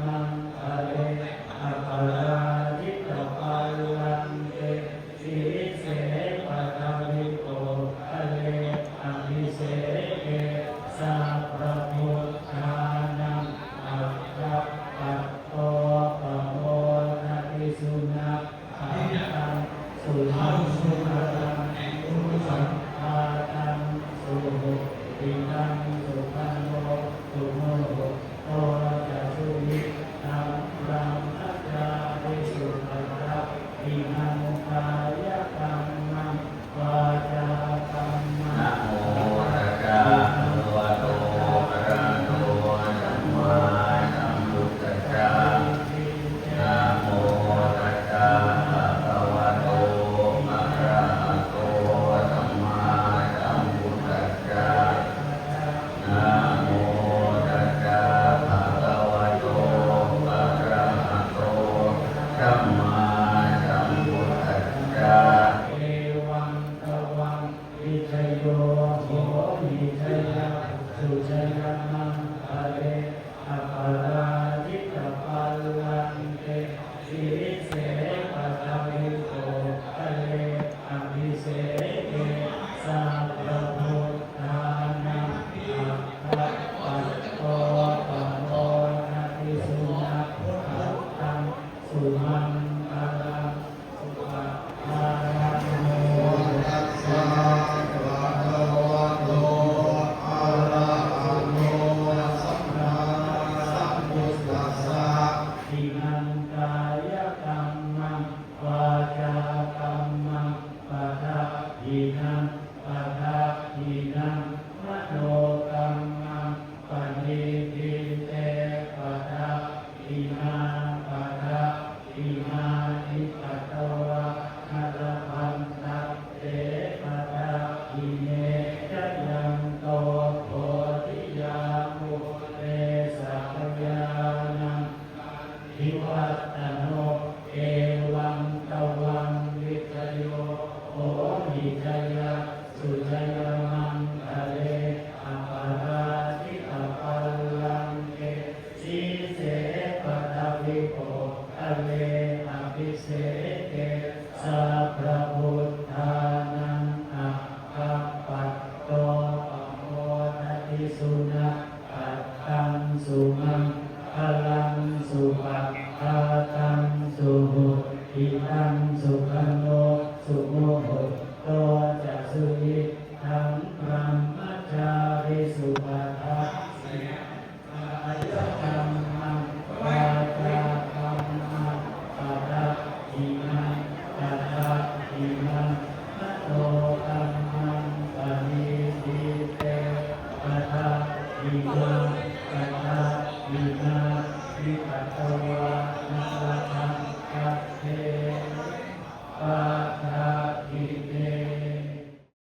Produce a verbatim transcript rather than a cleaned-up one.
maṅgale aparājitapallaṅke sīse paṭhavipokkhare abhiseke sabbabuddhānaṃ aggappatto pamodati. Sunakkhattaṃ sumaṅgalaṃ supabhātaṃ suhuṭṭhitaṃ sukhaṇo sumuhutto ca suyiṭṭhaṃ brahmacārisu. Padakkhiṇaṃ kāyakammaṃ vācākammaṃ namo tassa bhagavato arahato sammāsambuddhassa. Namo tassa bhagavato arahato sammāsambuddhassa. Namo tassa bhagavato arahato sammāsambuddhassa. Evaṃ tvaṃ vijayo hohi jayassu jayamaṅgale aparājitapallaṅke sīse paṭhavipokkhare abhiseke sabbabuddhānaṃ aggappatto pamodati. Sunakkhattaṃ sumaṅgalaṃ supabhātaṃ namo tassa bhagavato arahato sammāsambuddhassa. Padakkhiṇaṃ kāyakammaṃ vācākammaṃ padakkhiṇaṃ padakkhiṇaṃ manokammaṃ paṇidhī te padakkhiṇā padakkhiṇāni katvāna labhantatthe padakkhiṇe. Jayanto bodhiyā mūle sakyānaṃ nandivaḍḍhano evaṃ tvaṃ vijayo hohi jayassu jayamaṅgale aparājitapallaṅke sīse paṭhavipokkhare abhiseke sabbabuddhānaṃ aggappatto pamodati. Sunakkhattaṃ sumaṅgalaṃ supabhātaṃ suhuṭṭhitaṃ sukhaṇo sumuhutto ca suyiṭṭhaṃ